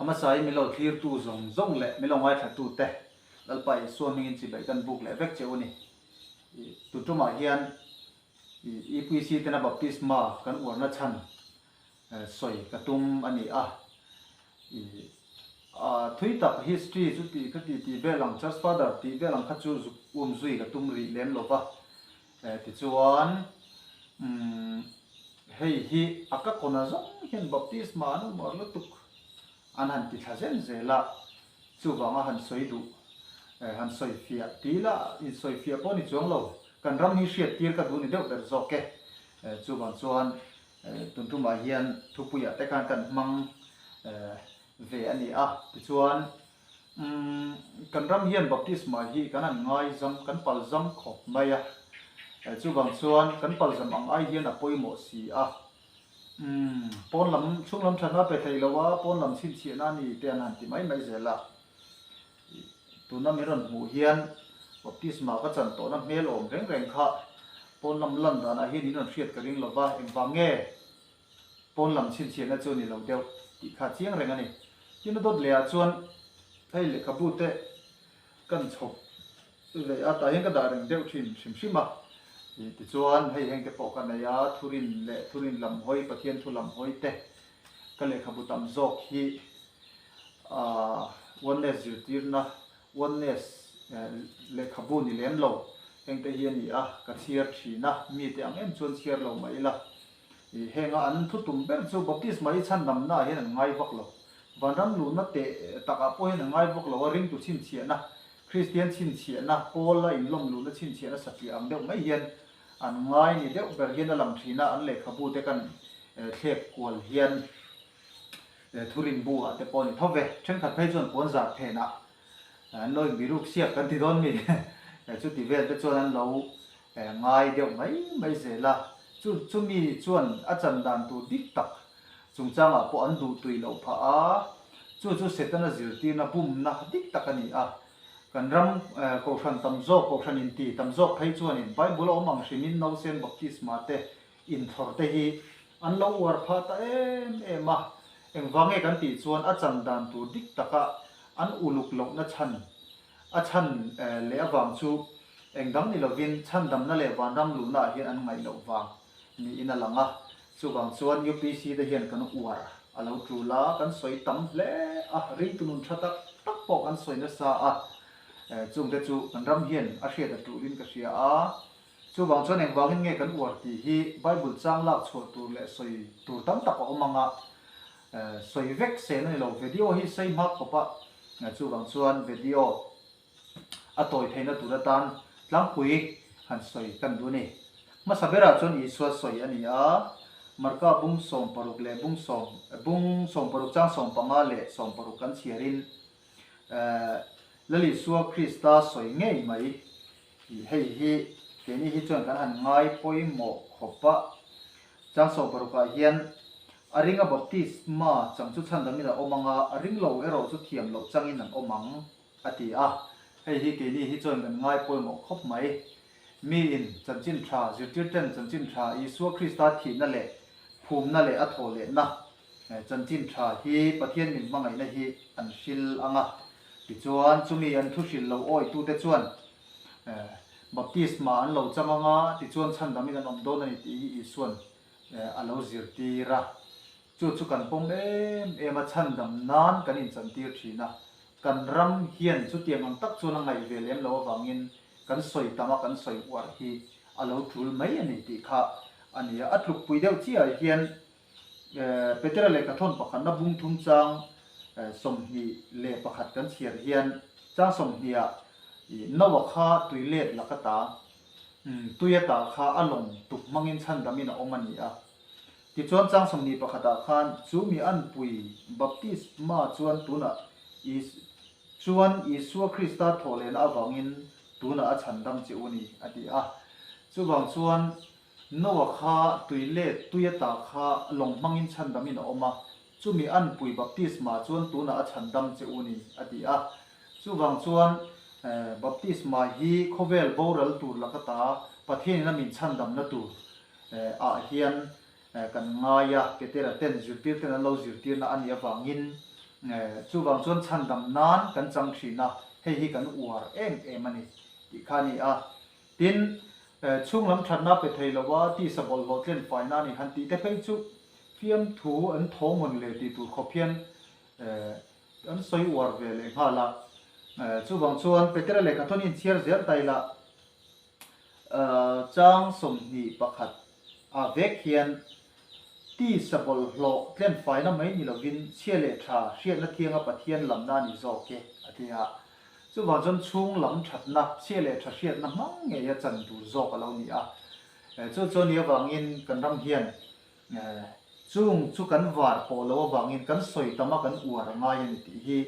A hmasain min lo thlirtu zawng zawng leh min lo ngaithlatute Lalpa Isua hmingin chibai kan buk leh vek che u ni. Tun tumah hian EPC tena baptisma kan uarna chhan sawi ka tum a ni a. Thui tak history chu tih kha ti tih vel ang Church Father tih vel ang kha chu zuk um zui ka tum rih lem lo va. Tichuan hei hi a ka kawna zawng hian baptisma an awm uar lutuk an han ti thla zen zel a, chuvanga han sawi duh han sawi fiah ti ila insawi fiah pawh a ni chuang lo, kan ram hi hriat tir ka duh ni deuh ber zawk e. Chuvang chuan tun tumah hian thupuiah te khan kan hmang ve a ni a, tichuan Umm, kan ram hian baptisma hi kan han ngaizam, kan palzam khawp mai a. Chuvang chuan kan palzam ang ai hian a pawimawh si a. Umm, pawn lam, chhung lam thatna pe thei lo a, pawn lam chhinchhiahna a ni te an han ti mai mai zel a. Tuna min rawn hmuh hian baptisma ka chan tawhna hmel awm reng reng kha pawn lam lan danah hian in rawn hriat ka ring lo va, engvang nge? Pawn lam chhinchhiahna chu ni lo deuh tih kha chiang reng a ni. Tin a dawt leh ah chuan hei lehkhabu te kan chhawp ve a, tah hian ka dah reng deuh thin hrim hrim a. Tichuan hei heng te pawh ka nei a, thurin leh thurin lam hawi, Pathian thu lam hawi te ka lehkhabu tam zawk hi aah oneness zirtirna, oneness lehkhabu ni lem lo heng te hi a ni a, ka chhiar thin a, mite ang em chuan chhiar lo mah ila. Henga an thutum ber chu baptisma hi chhandamna ah hian an ngai vak lo. Vanram luhna teh takah pawh hian an ngai vak lo a, ringtu chhinchhiahna, Kristian chhinchhiahna, Paula inlawm luhna chhinchhiahna satliah ang deuh mai hian an ngai ni deuh ber hian a lang thin a, an lehkhabu te kan thlek kual hian thurin bu ah te pawh a ni tho ve. Thenkhat phei chuan puan zar phenah an lo inbiruk siak kan ti dawn mi? Chuti vel te chuan an lo ngai deuh mai mai zel a, chu chumi chuan a chan dan tur dik tak chungchangah pawh an duh tui loh phah a, chu chu Setana zirtirna bumna dik tak a ni a. Kan ram kohhran tam zawk, kohhran inti tam zawk phei chuanin Bible a awm ang hrimin nausen baptisma te inthlawr te hi an lo uar phah ta em em a, engvang nge kan tih chuan a chan dan tur dik taka an uluk lohna chhan A chhan leh avang chu eng dang ni lovin chhandamna leh vanram luhnaah hian an ngaih loh vang niin a lang a. Chuvang chuan UPC te hian kan uar a lo tul a, kan sawi tam hle a, ringtu nun tha tak tak pawh kan sawi nasa a, chungte chu kan ram hian a hriat a tulin ka hria a. Chuvang chuan engvangin nge kan uar tih hi Bible chang lak chhuah tur leh sawi tur tam tak a awm ang a, sawi vek sen a ni lo. Video hi sei hma khawp a, chuvang chuan video a tawi theihna tur atan tlangpui han sawi kan duh a ni. Hmasa berah chuan Isua sawi a ni a, Marka bung 16 leh bung sawm bung 16 chang 15 leh 16 kan chhiarin Lal Isua Krista sawi ngei mai. Ih hei hi keini hi chuan kan han ngai pawimawh khawp a, chang 16 ah hian a ringa baptisma chang chu chhandamin a awm ang a, a ring lo erawh chu thiam loh changin an awm ang a ti a, hei hi keini hi chuan kan ngai pawimawh khawp mai. Miin chanchin tha, zirtirten chanchin tha Isua Krista thihna leh phumna leh a thawhlehna chanchin tha hi Pathian min hmangaihna hi an hril ang a, tichuan chumi an thu hril lo awitute chuan baptisma an lo chang ang a, tichuan chhandamin an awm dawn a ni tih hi Isuan a lo zirtir a. Chu chu kan pawm em em a, chhandam nan kan inchantir thin a, kan ram hian chutiang ang tak chuan a ngaih ve lem lo avangin kan sawi tam a, kan sawi uar hi a lo tul mai a ni tih kha a ni a. A tlukpui deuh chiahah hian Petera lehkha thawn pakhatna bung thum chang 21 kan chhiar hian chang sawmhniha Noah kha tui let laka ta, tui ata kha a lawng tuk hmangin chhandamin a awm a ni a. Tichuan chang 21 ah khan chu mi anpui baptisma chuan tunah chuan Isua Krista thawhlehna avangin tunah a chhandam che u ni a ti a. Chuvang chuan Noah kha tui let tui ata kha lawng hmangin chhandamin a awm a, chumi anpui baptisma chuan tunah a chhandam che u ni, a ti a. Chuvang chuan baptisma hi khawvel boral tur laka ta Pathianin a min chhandamna tur ah hian kan ngai a, Petera ten zirtirten an lo zirtirna a nih avangin. Chuvang chuan chhandam nan kan chang thin a, hei hi kan uar em em a ni tih kha a ni a. Tin, chhunglam thatna pe thei lo a, tisa bawlhhlawh tlen faina a ni han tih te phei chu fiamthu an thaw mawn le tih tur khawp hian an sawi uar ve leh nghal a. Chuvang chuan Petera lehkhathawn inchhiar zel ta ila chang 21 ah vek hian tisa bawlhhlawh tlen faina mai ni lovin chhia leh tha hriatna thianga Pathian lamna a ni zawk e a ti a. Chuvang chuan chhung lam thatna, chhia leh tha hriatna hmang ngeia chan tur zawk a lo ni a. Chu chu a nih avangin kan ram hian chung chu kan var pawh lo avangin kan sawi tam a kan uar a ngai a ni tih hi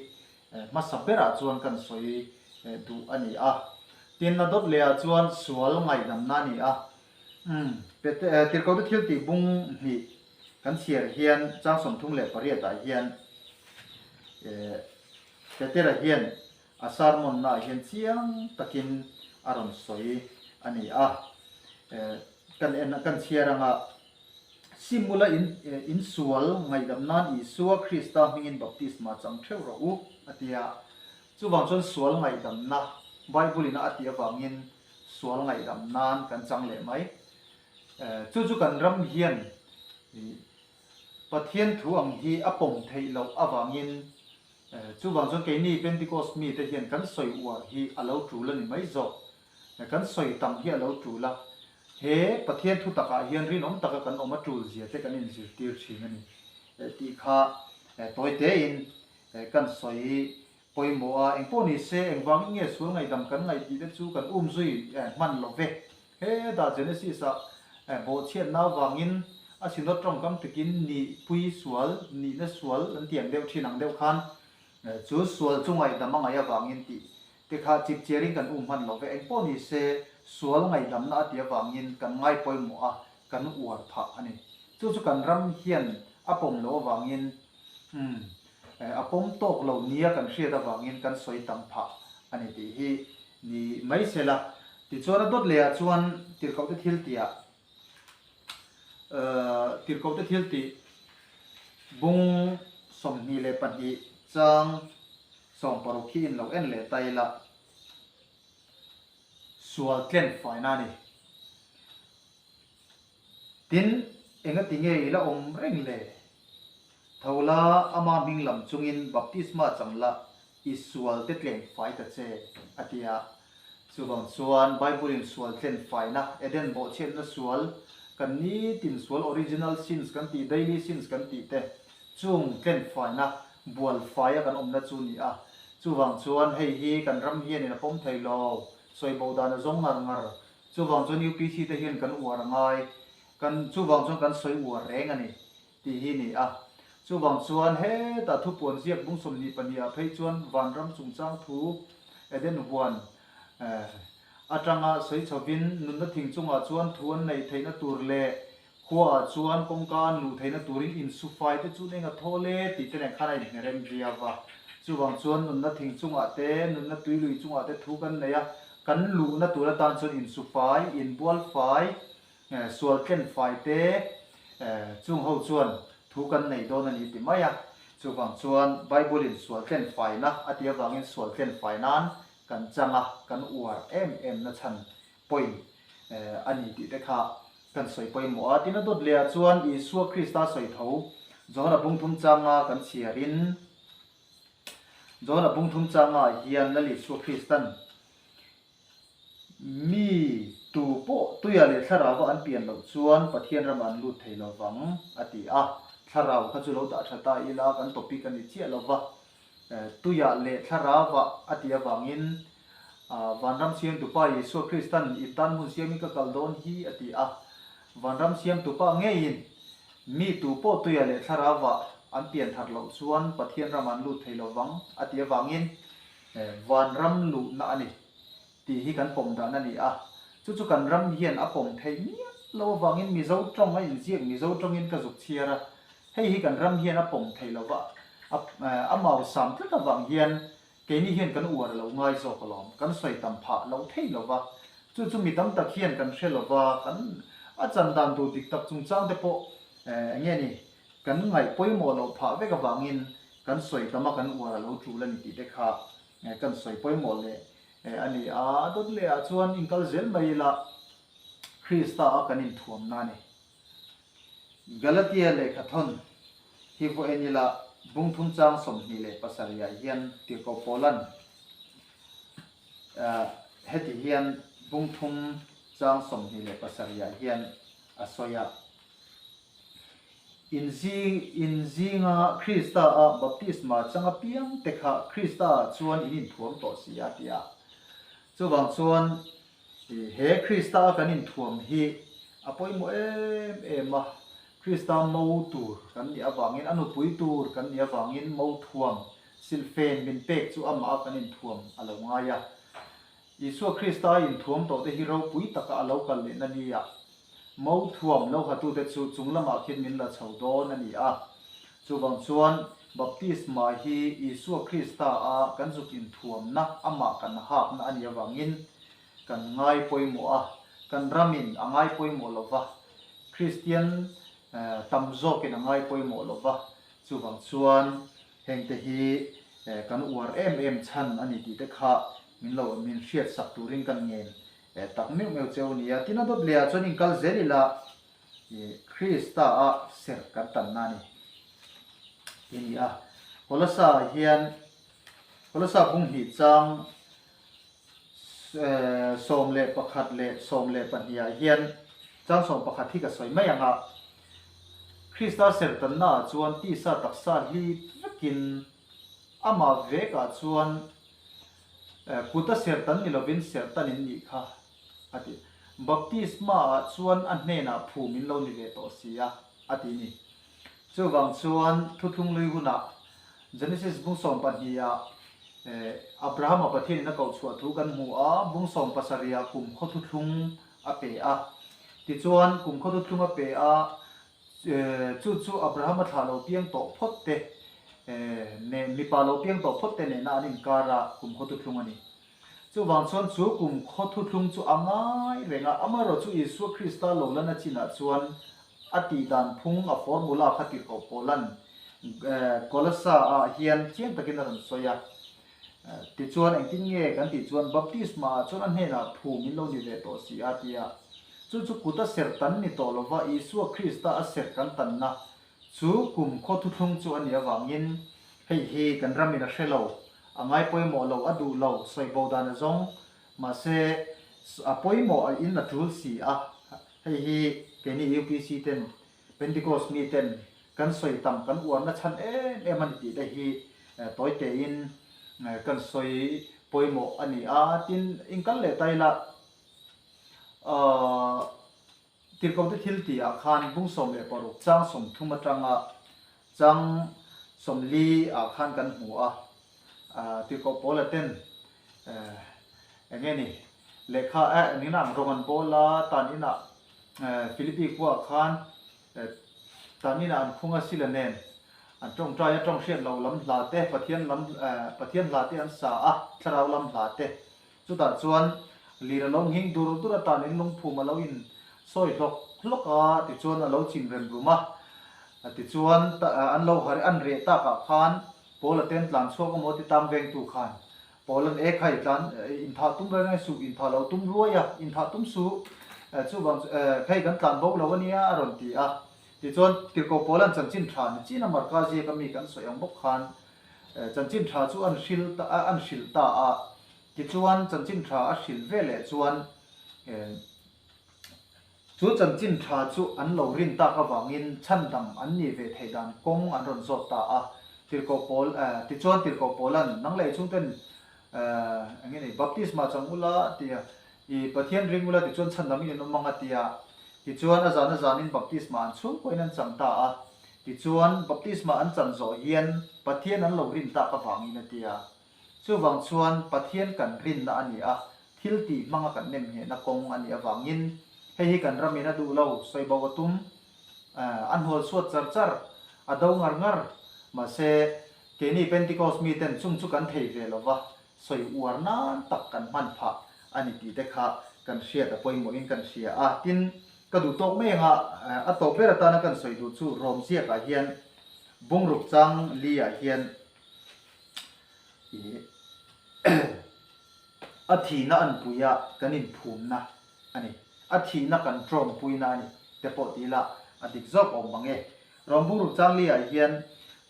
hmasa berah chuan kan sawi duh a ni a. Tin, a dawt lehah chuan sual ngaihdamna a ni a. Umm, Tirhkohte thil tih bung hnih kan chhiar hian chang 38 ah hian Petera hian a sermon naah hian chiang takin a rawn sawi a ni a. Kan en kan chhiar anga Simula in insual ngaihdam nan Isua Krista hmingin baptisma chang theuh rawh u a ti a. Chuvang chuan sual ngaihdamna Bible in a tih avangin sual ngaihdam nan kan chang leh mai. Chu chu kan ram hian Pathian thu ang hi a pawm theih loh avangin chuvang chuan keini Pentecost mite hian kan sawi uar hi a lo tul a ni mai zawk. Kan sawi tam hi a lo tul a, he Pathian thu takah hian rinawm taka kan awm a tul zia te kan inzirtir thin a ni tih kha tawi tein kan sawi pawimawh a. Engpawh ni se, engvangin nge sual ngaihdam kan ngaih tih te chu kan um zui hman lo ve. Hetah Genesis-ah bawhchhiatna avangin a synod tawngkam takin nihpui sual, nihna sual an tiang deuh thin ang deuh khan chu sual chu ngaihdam a ngaih avangin tih te kha chip chiarin kan um hman lo ve. Engpawh ni se, sual ngaihdamna a tih avangin kan ngai pawimawh a, kan uar phah a ni. Chu chu kan ram hian a pawm loh avangin umm a pawm tawk lo nia kan hriat avangin kan sawi tam phah a ni tih hi ni mai se la. Tichuan a dawt lehah chuan tirhkohte thil tihah tirhkohte thil tih bung 22 chang 16 khi in lo en leh ta ila sual tlen faina a ni. Tin, engati nge i la awm reng le? Tho la, ama hming lam chungin baptisma chang la, i sual te tlen fai ta che, a ti a. Chuvang chuan Bible-in sual tlen faina, Eden bawhchhiatna sual, kan nitin sual original sins kan tih, daily sins kan tih te, chung tlen faina, bual faia kan awmna chu ni a. Chuvang chuan hei hi kan ram hianin a pawm thei lo, sawi bo dan a zawng ngar ngar. Chuvang chuan UPC te hian kan uar a ngai, kan chuvang chuan kan sawi uar reng a ni tih hi ni a. Chuvang chuan hetah thupuan ziak bung 22 ah phei chuan vanram chungchang thu Eden huan atanga sawi chhovin nunna thing chungah chuan thu an neih theihna tur leh Khuaah chuan kawngka an luh theihna turin insufai te chu eng a thawl e tih te nen khan a inhnerem viau va. Chuvang chuan nunna thing chungah te, nunna tuilui chungah te thu kan nei a, kan luhna tur atan chuan insufai, inbualfai, sual tlenfai te chung ho chuan thu kan nei dawn a ni ti mai a. Chuvang chuan Bible-in sual tlenfaina a tih avangin sual tlenfai nan kan chang a, kan uar em em na chhan point a ni tih te kha kan sawi pawimawh a. Tin, a dawt lehah chuan Isua Krista sawi tho Johana bungthum changa kan chhiarin, Johana bungthum changah hian Lal Isua Kristan mi tu pawh tuia leh thlarauva an pian loh chuan Pathian ramah an lut thei lo vang a ti a. Thlarau kha chu lo dah tha ta ila kan topic a ni chiah lo va. Tuia leh thlarauva a tih avangin Vanram siamtupa Isua Kristan i tan hmun siamin ka kal dawn hi a ti a. Vanram siamtupa ngeiin mi tu pawh tuia leh thlarauva an pian thar loh chuan Pathian ramah an lut thei lo vang a tih avangin Vanram luhna a ni tih hi kan pawm dan a ni a. Chu chu kan ram hian a pawm theih miah lo avangin Mizo tawng a inziak Mizo tawngin ka zuk chhiar a. Hei hi kan ram hian a pawm theih lo va, a mausam tlat avang hian Keini hian kan uar lo ngai zawk alawm, kan sawi tam phah lo thei lo va, chu chu mi tam tak hian kan hre lo va, kan a chan dan tur dik tak chungchang te pawh eng nge ni, kan ngaih pawimawh loh phah vek avangin kan sawi tam a kan uar a lo tul a ni tih te kha kan sawi pawimawh leh a ni a. A dawt leh ah chuan inkal zel mai ila Krista a kan inthuamna a ni. Galatia lehkhathawn hi vaw en ila bungthum chang 27 ah hian Tirhkoh Paula'n heti hian bungthum chang 27 ah hian a sawi a, In zinga Krista a baptisma chang apiang te kha Krista ah chuan in inthuam tawh si a ti a. Chuvang chuan he Krista a kan inthuam hi a pawimawh em em a, Krista mo tur kan nih avangin, a nupui tur kan nih avangin mo thuam, silhfen min pek chu amah a kan inthuam a lo ngai a. Isua Krista a inthuam tawh te hi ropui taka a lo kal lehna ni a. Mo thuam lo hatute chu chung lamah khian min la chho dawn a ni a. Chuvang chuan baptisma hi Isua Krista a kan zuk inthuamna, amah kan hakna a nih avangin kan ngai pawimawh a, kan ramin a ngai pawimawh lo va, Kristian tam zawkin a ngai pawimawh lo va, chuvang chuan hengte hi kan uar em em chhan a ni tih te kha min lo min hriatsak turin kan ngen Tak meuh meuh cheu nia. Tin a dawt leh ah chuan inkal zel ila i Krista a serh kan tanna a ni ti a ni a. Kolosa ah hian Kolosa bung hnih chang 11 leh 12 ah hian chang 11 hi ka sawi mai ang a. Krista serh tanna ah chuan tisa taksa hlip vekin amah vek ah chuan Kut a serhtan ni lovin serhtan in nih kha, a ti. Baptisma ah chuan a hnenah phum in lo ni ve tawh si a, a ti ni. Chuvang chuan Thuthlung Lui hunah Genesis bung 12 ah Abrahama Pathian in a koh chhuah thu kan hmu a, bung 17 ah kum khaw thuthlung a pe a. Tichuan kum khaw thuthlung a pe a, Chu chu Abrahama thlah lo piang tawh phawt te nen, mipa lo piang tawh phawt te nena an inkar a kum khaw thuthlung a ni. Chuvang chuan chu kum khaw thuthlung chu a ngai reng a, amaherawhchu Isua Krista lo lana chinah chuan a tih dan phung, a formula kha tirhkoh Paula'n Kolasa ah hian chiang takin a rawn sawi a. Tichuan engtin nge kan tih chuan baptisma ah chuan a hnenah phum in lo ni ve tawh si a tia. Chu chu kut a serh tan ni tawh lova Isua Krista a serh kan tanna chu kum khaw thuthlung chu a nih avangin hei hi kan ramin a hre lo, a ngai pawimawh lo, a duh lo, sawi bo dan a zawng. Mahse a pawimawh a in a tul si a, hei hi keini UPC ten Pentecost mi ten kan sawi tam kan uarna chhan em em a ni tih te hi tawi tein kan sawi pawimawh a ni a. Tin, inkal leh ta ila Tirhkohte thil tihah khan bung 16 chang 30 atanga chang 40 ah khan kan hmu a. Tirhkoh Paula ten eng nge ni lehkha eng nge rawng an bawl a, tan inah Philippi khuaah khan tan inah an khung a sila nen an tawngtai a, tawng hriat loh lam hla te, Pathian lam Pathian hla te an sa a, thlarau lam hla te. Chutah chuan lir a lo nghing dur dur a, tan in lungphum a lo in sawi hlawk hlawk a, tichuan a lo chim rem rum a. Tichuan an lo har an reh takah khan Paula ten tlan chhuak emaw ti tang vengtu khan Paula'n e khai tlan inthah tum reng reng suh, inthah lo tum ruai a, inthah tum suh, chuvang chu hei kan tlan bo lo ania a rawn ti a. Tichuan Tirhkoh Paula'n chanchin tha ni chin a Marka ziaka mi kan sawi ang bawk khan chanchin tha chu an hril ta an hrilh ta a. Tichuan chanchin tha a hrilh ve leh chuan Chu chanchin tha chu an lo rin tak avangin chhandam an nih ve theih dan kawng an rawn zawt ta a. Tirhkoh Paul, tichuan Tirhkoh Paula'n, Nang leh chhungten eng nge ni, baptisma chang ula tia, i Pathian ring ula tichuan chhandam in an awm ang a tia. Tichuan a zan a zanin baptisma an chhungkuain an chang ta a. Tichuan baptisma an chan zawh hian Pathian an lo rin tak avangin a tia. Chuvang chuan Pathian kan rinna a ni a, thil tih hmanga kan nem nghehna kawng a nih avangin hei hi kan ramin a duh lo, sawi bo a tum, a hnual suat char char, a do ngar ngar. Mahse, keini Pentecost miten chung chu kan thei ve lo va, sawi uar nan tak kan hman phah a ni tih te kha kan hriat a pawimawhin kan hria a. Tin, ka duh tawk mai anga a tawp ber atana kan sawi duh chu Rom ziakah hian. Bungruk chang li ah hian ih a thihna anpuia kan inphumna a ni. A thihna kan tawngpuina a ni te pawh ti ila a dik zawk awm mang e. Rawng bungruk chang li ah hian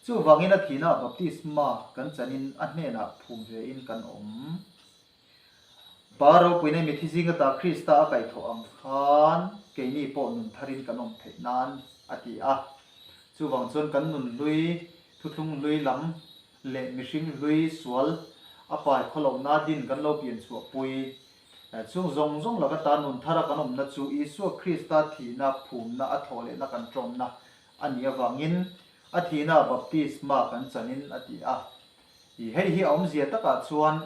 chuvangin a thihna ah baptisma kan chanin a hnenah phum ve in kan awm. Pa ropuina mithi zinga ta Krista a kaihthawh ang khan keini pawh nun tharin kan awm theih nan a ti a. Chuvang chuan kan nun hlui, thuthlung hlui lam leh mihring hlui sual a pai khawlohna din kan lo pian chhuahpui. Chung zawng zawng laka ta nun thara kan awmna chu Isua Krista thihna, phumna, a thawhlehna kan tawmna a nih avangin a thihna baptisma kan chanin a ti a. Hei hi a awmzia takah chuan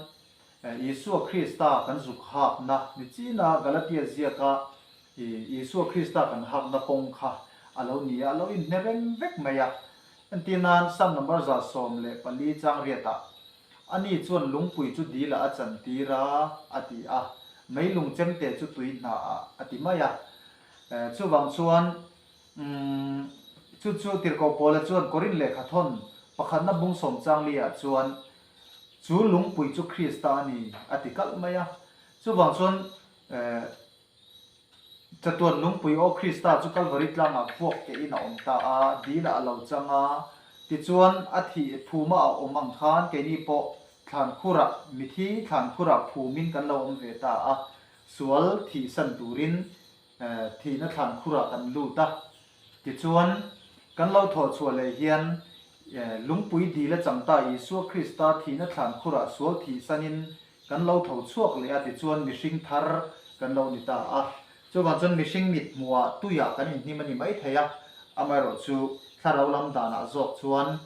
Isua Krista kan zuk hakna ni china Galatia ziaka Isua Krista kan hakna kawng kha a lo ni a, a lo inhne reng vek mai a. Entir nan Psalm number 114 chang riatah, Ani chuan lungpui chu dilah a chantir a, a ti a, meilung chemte chu tui hnaah a ti mai a. Chuvang chuan chu chu Tirhkoh Paula chuan Korinth lehkhathawn pakhatna bung sawm chang liah chuan, Chu lungpui chu Krista a ni, a ti kalh mai a. Chuvang chuan chatuan lungpui aw Krista chu Kalvari tlangah vuak kehin a awm ta a, dilah a lo chang a. Tichuan a thih phuma a awm ang khan keini pawh thlankhurah, mithi thlankhurah phumin kan lo awm ve ta a, sual thihsan turin Thihna thlan khurah kan lut a, tichuan kan lo thawh chhuah leh hian lungpui dil a chang ta Isua Krista thihna thlan khurah sual thih sanin kan lo tho chhuak leh a, tichuan mihring thar kan lo ni ta a. Chuvang chuan mihring mit hmuhah tuiah kan inhnim a ni mai thei a, amaherawhchu thlarau lam danah zawk chuan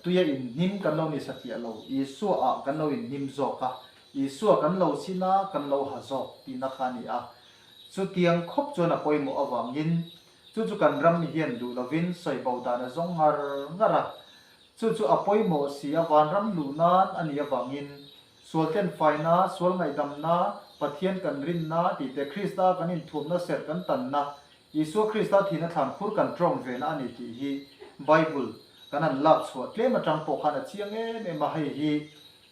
Tuia inhnim kan lo ni satliah lo, Isua ah kan lo inhnim zawk a, Isua kan lo sin a, kan lo ha zawk tihna kha a ni a. Chutiang khawp chuan a pawimawh avangin chu chu kan ram hian duh lovin sawi bo dan a zawng ngar ngar a. Chu chu a pawimawh si a vanram luh nan a nih avangin sualten faina, sual ngaihdamna, Pathian kan rinna tih te Krista kan inthuamna serh kan tanna Isua Krista thihna thlan khur kan tawng ve na a ni tih hi Bible kan han lak chhuah tlem atang pawh khan a chiang em em a, hei hi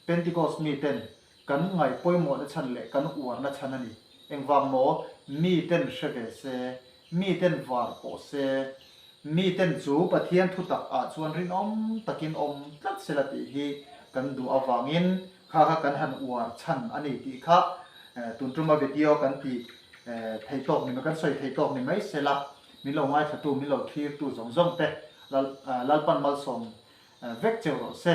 Pentecost miten kan ngaih pawimawhna chhan leh kan uarna chhan a ni. Engvang maw? Miten hre ve se, miten var pawh se, miten chu Pathian thutak ah chuan rinawm takin awm tlat sela tih hi kan duh avangin Kha kha kan han uar chhan a ni tih kha tun tuma video kan tih theih tawk ni mai, kan sawi theih tawk ni mai sela, min lo ngaithlatu, min lo thlirtu zawng zawng te Lalpan malsawm vek cheu rawh se.